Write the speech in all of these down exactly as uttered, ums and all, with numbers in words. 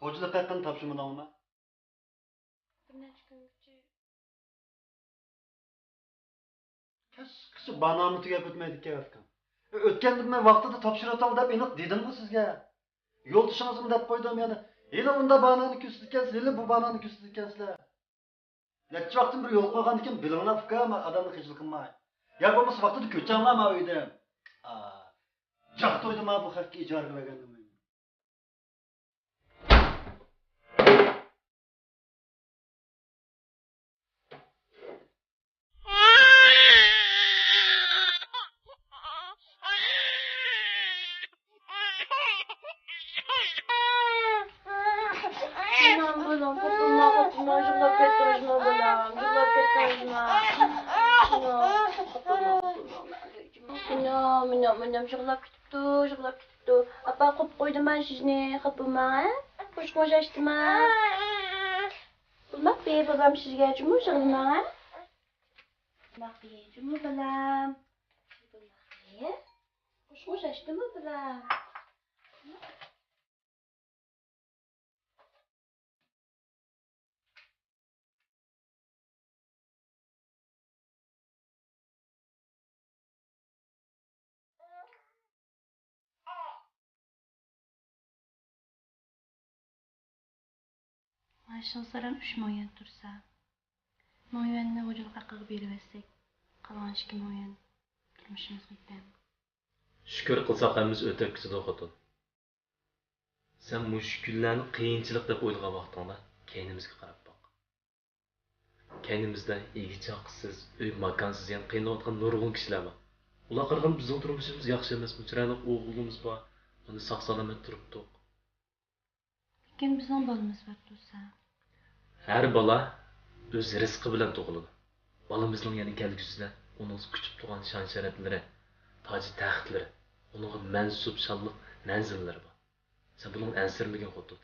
خوجىلىق ھەققىنى تاپشۇرمىدىڭمۇ؟ بىر نەچچە كۈنگىچە. كەچكىچە بانانمۇ تۈگەپ ئۆتمەيدىكەن ئۇكام. ئۆتكەندە مەن ۋاقتىدا تاپشۇرۇۋېتىڭ دەپ ئېنىق دېدىمغۇ سىزگە. يولدىشىڭىزمۇ دەپ قويدۇم يەنە. ھېلى ئۇندا باناننى كۆرسىتىدىكەنسىز، ھېلى بۇ باناننى كۆرسىتىدىكەنسىلەر. نەچچە ۋاقىتتىن بېرى يول قويغاندىكىن بىلىڭلار ئۇكام، ئادەمنى خىجىل قىلماي. يا بولمىسا ۋاقتىدا كۆچۈڭلار ما ئۆيدىن. ئا، جاق تويدۇم ھا بۇ خەقكە ئىجارىگە بەرگەندىن بۇيان. ئانام، بالام، قوپۇرما، قوپۇرما، يىغلاپ كەتتىڭىزمۇ، بالام؟ يىغلاپ كەتتىڭىزمۇ؟ ئانام، قوپۇرما، قوپۇرما. ئانام، ئانام، ئانام، يىغلاپ كېتىپتۇ، يىغلاپ كېتىپتۇ. ئاپا، قوپۇپ قويدۇم مەن سىزنى، خاپا بولماڭ، ھە؟ خوش خوش ئاچتىما. بولماق بېرى بالام سىزگە، جۇمۇ يىغلىماڭ، ھە؟ بولماق بېرى، جۇمۇ بالام. بولماق بېرى. خوش خوش ئاچتىما، بالام. مائاشىڭىز ھەرەم ئۈچ مىڭ يۈەن تۇرسا، مىڭ يۈەننى غوجىلىق ھەققىگە بېرىۋەتسەك، قالغان ئىككى مىڭ يۈەن تۇرمۇشىمىزغا يېتەر. شۈكۈر قىلساق ھەممىسى ئۆتۈپ كېتىدۇ، خوتۇن. سەن مۇشۇ كۈنلەرنى قىيىنچىلىق دەپ ئويلىغان ۋاقتىڭدا كەينىمىزگە قاراپ باق. كەينىمىزدە ئىگە-چاقىسىز، ئۆي-ماكانسىز يەنە قىينىلىۋاتقان نۇرغۇن كىشىلەر بار. ئۇلارغا قارىغاندا بىزنىڭ تۇرمۇشىمىز ياخشى ئەمەسمۇ؟ چىرايلىق ئوغلىمىز بار، ئۇنى ساق-سالامەت تۇرۇپتۇق. لېكىن بىزنىڭ بالىمىز بار تۇرسا. ھەر بالا ئۆز رىزقى بىلەن تۇغۇلىدۇ. بالىمىزنىڭ يەنە كەلگۈسىدە ئۇنىڭ كۈتۈپ تۇرغان شان-شەرەپلىرى، تاج-تەختلىرى، ئۇنىڭغا مەنسۇپ شانلىق مەنزىللىرى بار. سەن بۇنىڭدىن ئەنسىرىمىگىن، خوتۇن.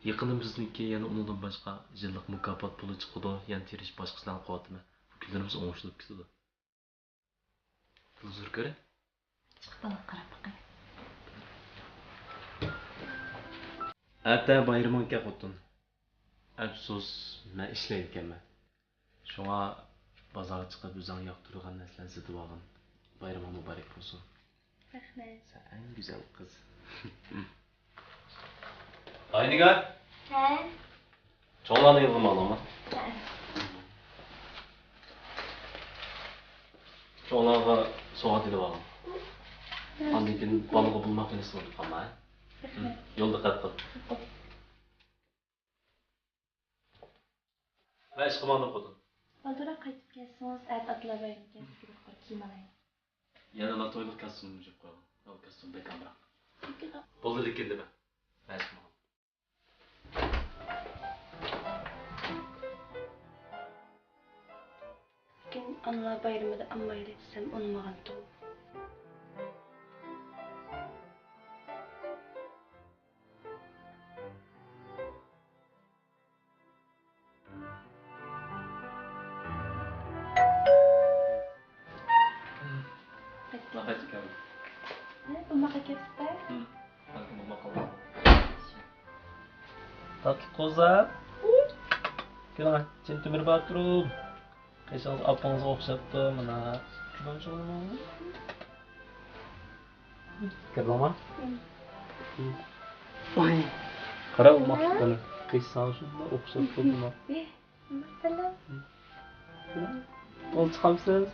يېقىندا بىزنىڭكى يەنە ئۇنىڭدىن باشقا يىللىق مۇكاپات پۇلى چىقىدۇ، يەنە تىرىشىپ باشقا ئىشلارنى قىلىۋاتىمەن. بۇ كۈنلىرىمىز ئوڭشىلىپ كېتىدۇ. تېلېۋىزور كۆرە. چىقىپ بالىغا قاراپ باقاي. ئەتە بايرىمىڭكەن خوتۇن. ئەپسۇس، مەن ئىشلەيدىكەنمەن. شۇڭا بازارغا چىقىپ ئۆزۈڭ ياقتۇرىدىغان نەرسىلەرنى سېتىۋالغىن. بايرىمىڭ مۇبارەك بولسۇن. رەھمەت. سەن ئەڭ گۈزەل قىز. ئاينىگار. ھە؟ چوڭلارنى يىغلىماڭلارما؟ ھە. چوڭلارغا سوۋغات ئېلىۋالىڭ. ھە. ئاندىن كېيىن بالىغا بولماق ئېلىشنى ئۇنتۇپ قالما، ھە؟ رەھمەت. يولدا دىققەت قىل. ۋە ئىشقا ماڭدىم خوتۇن. بالدۇرراق قايتىپ كەلسىڭىز، ئەتە ئاتىلار بايرىمىكەن، سىزگە بىر قۇر كىيىم ئالاي. يەنىلا تويلۇق كاستيۇمنى يۇيۇپ قويغان. ئۇ كاستيۇم بەك ئامراق. بولدى لېكىن دېمە. ۋە ئىشقا ماڭدىم. لېكىن ئانىلار بايرىمىدا ئالمايلى دېسەم ئۇنىمىغانتۇق. تاتلىق قوزا. كېلىڭە، جىن تۆمۈر باتۇرۇم. قېشىڭىز ئاپىڭىزغا ئوخشاپتۇ، مانا. كىردىڭما؟ ۋاي. قارا، ئۇماقلىقىنى. قېشى ساڭا شۇنداق ئوخشاپتۇ، بۇنىڭ. ئول چىقامسىز؟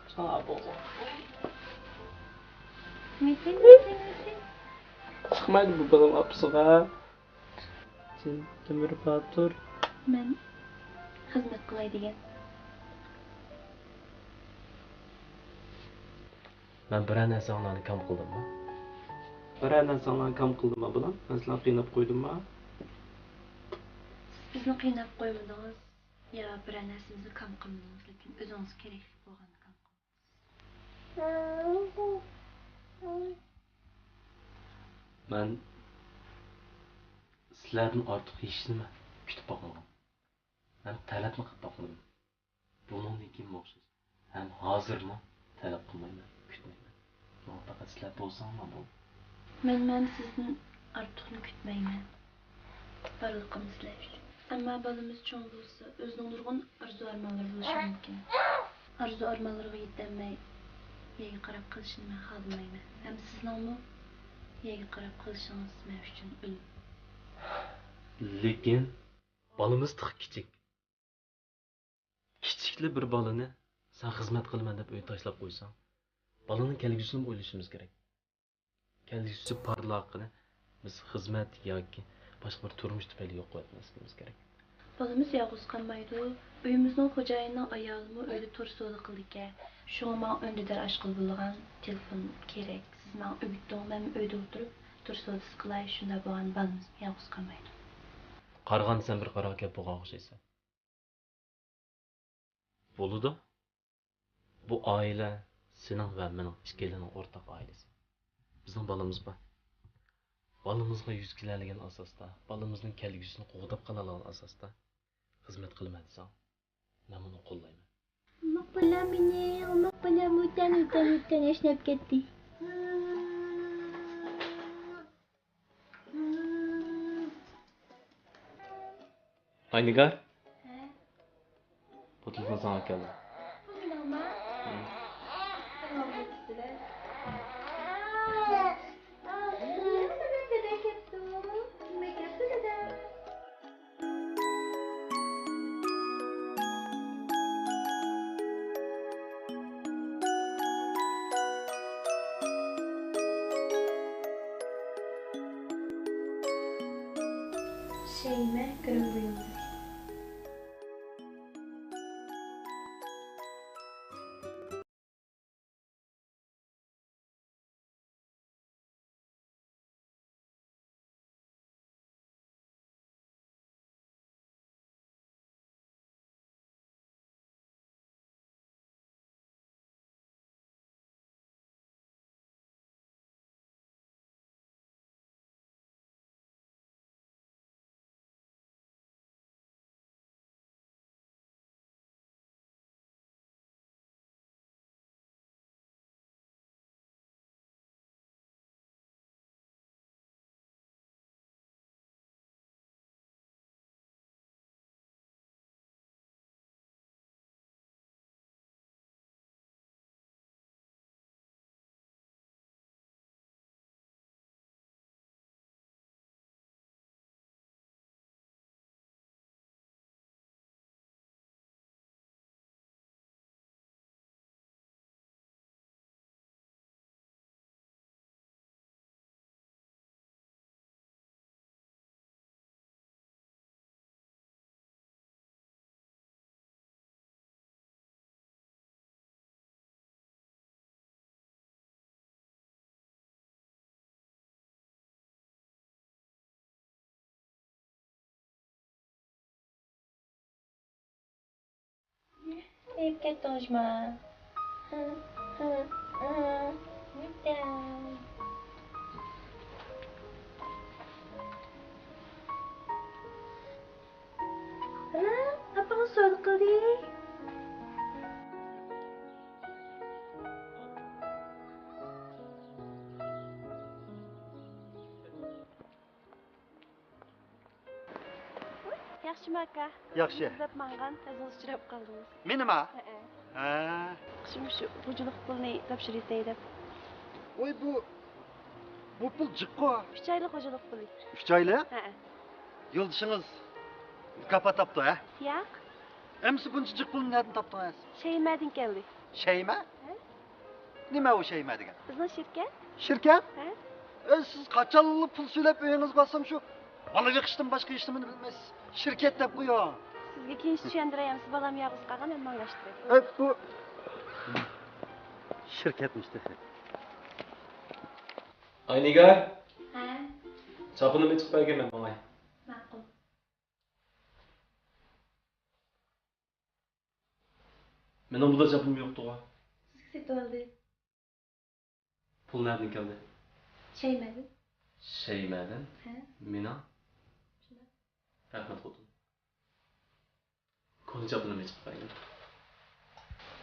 چىقىڭ، ئاپىڭىزغا. چىقمايدۇ بۇ بالام ئاپىسىغا. جىن تۆمۈر باتۇر. مەن خىزمەت قىلاي دېگەن. مەن بىرەر نەرسىڭلارنى كام قىلدىممۇ؟ بىرەر نەرسىڭلارنى كام قىلدىممۇ، بالام؟ مەن سىلەرنى قىيناپ قويدۇممۇ؟ سىز بىزنى قىيناپ قويمىدىڭىز يا بىرەر نەرسىمىزنى كام قىلمىدىڭىز، لېكىن ئۆزىڭىزگە كېرەكلىك بولغاننى كام قىلدىڭىز. مەن سىلەردىن ئارتۇق ھېچنېمە كۈتۈپ باقمىغان. مەن تەلەپمۇ قىلىپ باقمىدىم. بۇنىڭدىن كېيىنمۇ ئوخشاش. ھەم ھازىرمۇ تەلەپ قىلمايمەن، كۈتمەيمەن. ماڭا پەقەت سىلەر بولساڭلار بولدى. مەن، مەن سىزدىن ئارتۇقنى كۈتمەيمەن. بارلىقىم سىلەر ئۈچۈن. ئەمما بالىمىز چوڭ بولسا، ئۆزىنىڭ نۇرغۇن ئارزۇ-ئارمانلىرى بولۇشى مۇمكىن. ئارزۇ-ئارمانلىرىغا يېتەلمەي، يەرگە قاراپ قېلىشىنى مەن خالىمايمەن. ھەم سىزنىڭمۇ يەرگە قاراپ قېلىشىڭىز مەن ئۈچۈن ئۆلۈم. لېكىن بالىمىز تېخى كىچىك. كىچىكلا بىر بالىنى سەن خىزمەت قىلىمەن دەپ ئۆيدە تاشلاپ قويساڭ، بالىنىڭ كەلگۈسىنىمۇ ئويلىشىمىز كېرەك. كەلگۈسى پارلاقنى بىز خىزمەت ياكى باشقا بىر تۇرمۇش تۈپەيلى يوقىتىۋەتمەسلىكىمىز كېرەك. بالىمىز يالغۇز قالمايدۇ. ئۆيىمىزنىڭ خوجايىنىنىڭ ئايالىمۇ ئۆيدە تور سودا قىلىدىكەن. شۇڭا ماڭا ئۈندىدار ئاچقىلى بولىدىغان تېلېفون كېرەك. سىز ماڭا ئۆگىتىڭ، مەن ئۆيدە ئولتۇرۇپ تور سودىسى قىلاي، شۇنداق بولغان بالىمىزمۇ يالغۇز قالمايدۇ. قارىغاندا سەن بىر قارىغا گەپ بولغان ئوخشايسەن. بولىدۇ. بۇ ئائىلە سېنىڭ ۋە مېنىڭ ئىككىيلەننىڭ ئورتاق ئائىلىسى. بىزنىڭ بالىمىز بار. بالىمىزغا يۈز كېلەلىگەن ئاساستا، بالىمىزنىڭ كەلگۈسىنى قوغداپ قالالىغان ئاساستا خىزمەت قىلىمەن دېسەڭ، مەن بۇنى قوللايمەن. ئوماق بالام مېنىڭ، ئوماق بالام، ئۆتەن، ئۆتەن، ئۆتەن، ياشناپ كەتتى. ئاينىگار، ھە؟ بۇ تېلېفون ساڭا كەلدى. بۇ مېنىڭما؟ ھە. ساڭا بۇ كېتىدۇ. دەدە كەپتۇ. نېمە كەپتۇ دەدە؟ شەيمە، گىرىم بۇيۇملىرى. ئېيىپ كەتتىڭىزما؟ ھە، ھە، ھە. يېتەم. ئانا، ئاپىڭىز سودا قىلدى. ياخشىمۇ ئاكا؟ ياخشى. ئىزدەپ ماڭغان، ئۆزىڭىز ئۇچراپ قالدىڭىز. مېنىما؟ ھەئە. ھە. شۇ، شۇ خوجىلىق پۇلىنى تاپشۇرۇۋېتەي دەپ. ۋاي، بۇ، بۇ پۇل جىققۇ. ئۈچ ئايلىق خوجىلىق پۇلى. ئۈچ ئايلىق؟ ھەئە. يولدىشىڭىز مۇكاپات تاپتۇ، ھە؟ ياق. ئەمىسە بۇنچە جىق پۇلنى نەدىن تاپتىڭىز؟ شەيمەدىن كەلدى. شەيمە؟ ھە؟ نېمە ئۇ شەيمە دېگەن؟ بىزنىڭ شىركەت. شىركەت؟ ھە؟ ئەي، سىز قاچانلا پۇل سۆلەپ ئۆيىڭىزگە بارسام شۇ بالا بېقىشتىن باشقا ھېچنېمىنى بىلمەيسىز. شىركەت دەپ قويۇڭ. سىزگە كېيىنچە چۈشەندۈرەي، ئەمىسە بالام يالغۇز قالغان، مەن ماڭغاچ تۇراي. ئەي، بۇ شىركەتمىش تېخى. ئاينىگار. ھە؟ چاپىنىمنى ئېچىپ بەرگىن، مەن ماڭاي. ماقۇل. مېنىڭ بۇنداق چاپىنىم يوقتىغۇ. سىزگە سېتىۋالدى. پۇل نەدىن كەلدى؟ شەيمەدىن. شەيمەدىن؟ ھە. مېنىڭ؟ شۇنداق. رەھمەت خوتۇن. كونا چاپىنىمنى ئېچىپ بەرگىن.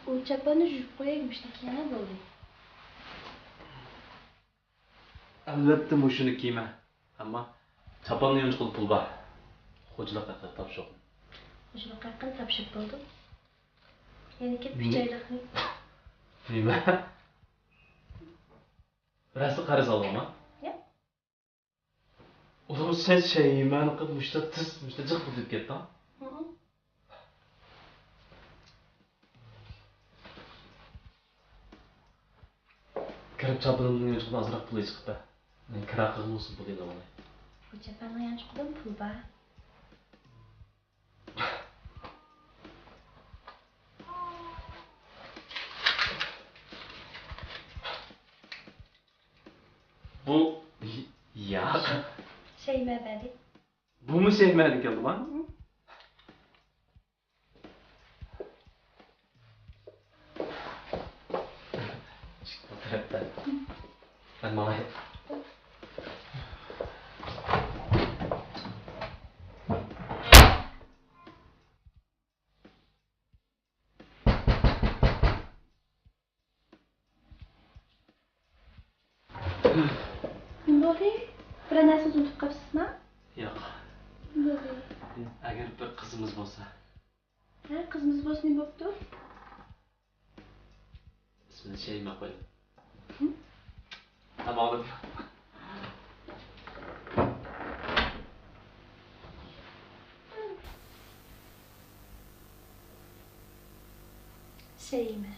ئۇ چاپاننى يۇيۇپ قوياي، مۇشۇنى كىيىڭە بولدى. ئەلۋەتتە مۇشۇنى كىيىمەن. ئەمما چاپاننى يانچۇقىدا پۇل بار. خوجىلىق ھەققىدە تاپشۇرغىن. خوجىلىق ھەققىنى تاپشۇرۇپ بولدۇم. يەنە كېلىپ ئۈچ ئايلىقنى. نېمە؟ راستلا قەرز ئالغانما؟ ياق. ئۇلار سەن شەيمانىڭ مۇشتا تېز، مۇشتا جىق پۇل دەپ كەتتىڭ. كىرىپ چاپىنىمنىڭ يانچۇقىدىن ئازراق پۇل چىقىپ بەر. مەن كىرا قىلغۇسى پۇل ئېلىۋالاي. بۇ چاپاننىڭ يانچۇقىدىمۇ پۇل بار. بۇ ياق. شەيمە بەردى. بۇمۇ شەيمەدىكەن بۇ. ئىشىك بۇ تەرەپتە. مەن ماڭاي. نېمە بولدى؟ بىرەر نەرسىنى ئۇنتۇپ قاپسىزما؟ ياق. نېمە بولدى؟ ئەگەر بىر قىزىمىز بولسا. ھە، قىزىمىز بولسا نېمە بوپتۇ؟ ئىسمىنى شەيما قويدۇم. ھە؟ تاماقلىدىم. شەيما.